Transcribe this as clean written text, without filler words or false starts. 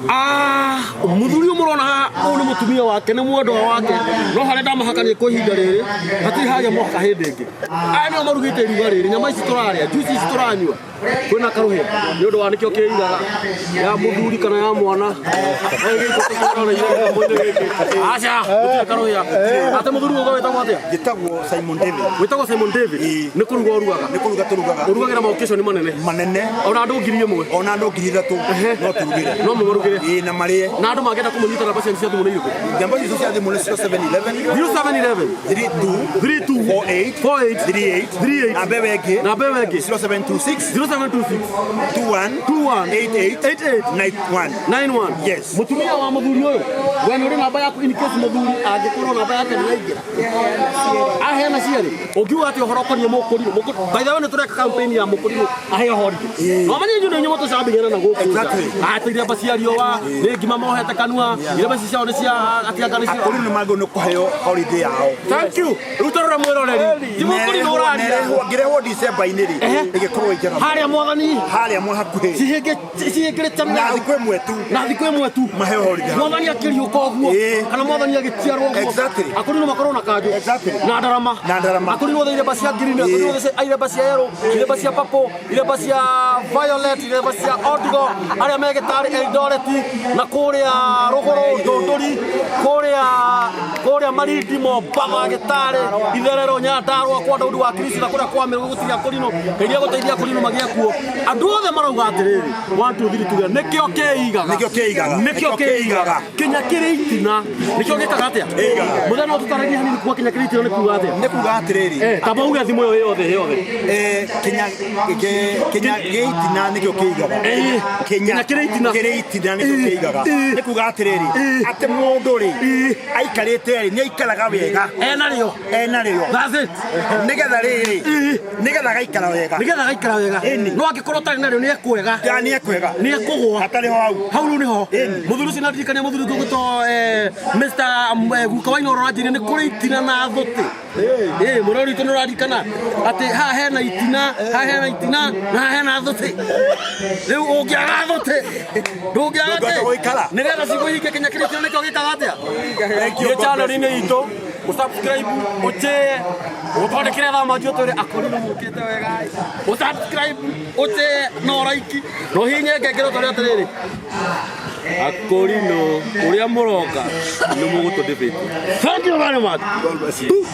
Ah, muthuri ũyũ mũrona haha ũyũ nĩ mũtumia wake, nĩ mwendwa wake, no harĩa ndamahakania kwa ihinda rĩrĩ hatirĩ hagĩa mwaka hĩndĩ ĩngĩ. Aya nĩo marugĩte iruga rĩrĩ, nyama ici tũrarĩa, juice ici tũranyua, kwĩna karũhĩa nĩ ũndũ wa nĩkĩo kĩigaga ya mũthuri kana ya mwana. Aca gũtirĩ karũhĩa. Ate mũthuri ũyũ wĩtagwo atĩa? Njĩtagwo Simon David. Wĩtagwo Simon David? Ĩĩ. Nĩ kũruga ũrugaga? Nĩ kũruga tũrugaga. Ũrugagĩra maoccasion manene? Manene. Ona andũ 1000? Ona andũ 3000 no tũrugĩre. No mũmarugĩre? Ĩĩ, na marĩe. Na andũ mangĩenda kũmũnyita, namba cianyu cia thimũ nĩ irĩkũ? Namba citũ cia thimũ nĩ 0711 0711 32 32 48 48 38. 38. Namba ĩyo ĩngĩ. Namba ĩyo ĩngĩ. 0726 0726 21 21 88 88 91. 91. Yes. Mutumia wa muthuri uyu, we nĩ ũrĩ namba yaku in case muthuri angĩkorwo namba yake nĩ yaingĩra aheana cierĩ? Ũngiuga atĩ ũhoro ũkoniĩ mũkũrirũ? By the way, nĩ tũreka campaign ya mũkũrirũ aheo holiday. No manye inyuĩ nĩ inyuĩ mũtũcambĩgĩra na gũkũ nja. Exactly. Atĩ iremba cia riũa nĩ ngima mohete kanua, iremba ici ciao nĩ cia atianga nĩ cio. Akũrinũ nĩ magĩrĩirwo nĩ kũheo holiday yao. Thank you. Rĩu tũrore mwĩroreri ti mũkũrirũ ũraria. Ngĩrehwo December-inĩ rĩ, ĩgĩkorwo ĩ njega mũno. Harĩa mwathani. Harĩa mwa hakuhĩ. Cihĩngĩrĩte. Na thikũ ĩmwe tu. Na thikũ ĩmwe tu. Maheo holiday. Mwathani akĩriũka ũguo kana mwathani agĩciarwo ũguo. Exactly. Akũrinũ makorwo na kanjũ. Exactly. Na ndarama. Na ndarama. Akũrinũ othe, iremba cia green, akũrinũ othe iremba cia yellow, iremba cia purple, iremba cia violet, iremba cia indigo, arĩa me gĩtarĩ Eldoret na kũrĩa rũgũrũ Ndũndũri, kũrĩa Malindi, Mombatha, Gĩtarĩ, Itherero, Nyandarũa, kwa Daudi wa Kristo na kũrĩa kwa Mĩrũ gũtirĩ akũrinũ. Ngai nĩegũteithia akũrinũ magĩe kuo. Andũ othe marauga atĩrĩrĩ, 1 2 3, tuge nĩkĩo kĩigaga. Nĩkĩo kĩigaga. Nĩkĩo kĩigaga. Kinya kĩrĩ itina nĩkĩo gĩkaga atĩa? Kĩigaga. Mũthenya no tũtaragie hanini kuga kinya kĩrĩ itina nĩ kuga atĩa? Nĩ kuga atĩrĩrĩ, Tamba uge thimũ ĩyo yothe yothe. Kinya gĩ itina nĩkĩo kĩigaga. Kinya kĩrĩ itina. Kĩrĩ itina nĩkĩo kĩigaga. Nĩ kuga atĩrĩrĩ, atĩ mũndũ rĩ aikarĩte rĩ, nĩ aikaraga wega Enarĩo. Enarĩo. That's it. Nĩgetha rĩrĩ, nĩgetha agaikara wega. Nĩgetha agaikara wega. Ĩni. No angĩkorwo ũtarĩ narĩo, nĩ ekwega. Ya, nĩ ekwega. Nĩ ekũgũa. Hatarĩ ho hau. Hau rĩu nĩho Ĩni. mũthuri ũcio naririkania mũthuri ũngĩ ũgwĩtwo Mr. Guka wa Inooro aranjĩrire nĩ kũrĩ itina na thũtĩ. Ĩ mũrori witũ, nĩ ũraririkana atĩ haha hena itina, haha hena itina na haha hena thũtĩ. Rĩu ũngĩaga thũtĩ, ndũngĩaga Ndũngĩhota kĩ? gũikara. Nĩgetha cigũhinge, kinya kĩrĩ itina nĩkĩo gĩkaga atĩa? Thank you. Thiĩ God bless. channel-inĩ itũ, ũsubscribe, ũtĩe, ũtwandĩkĩre thaa manjio twĩre akũrinũ mũkĩte wega. Ũsubscribe, ũtĩe na ũraiki na ũhihinye ngengere, ũtwĩre atĩrĩrĩ, akũrinũ ũrĩa mũroka nĩ mũgũtũ. Thank you very much. God bless you.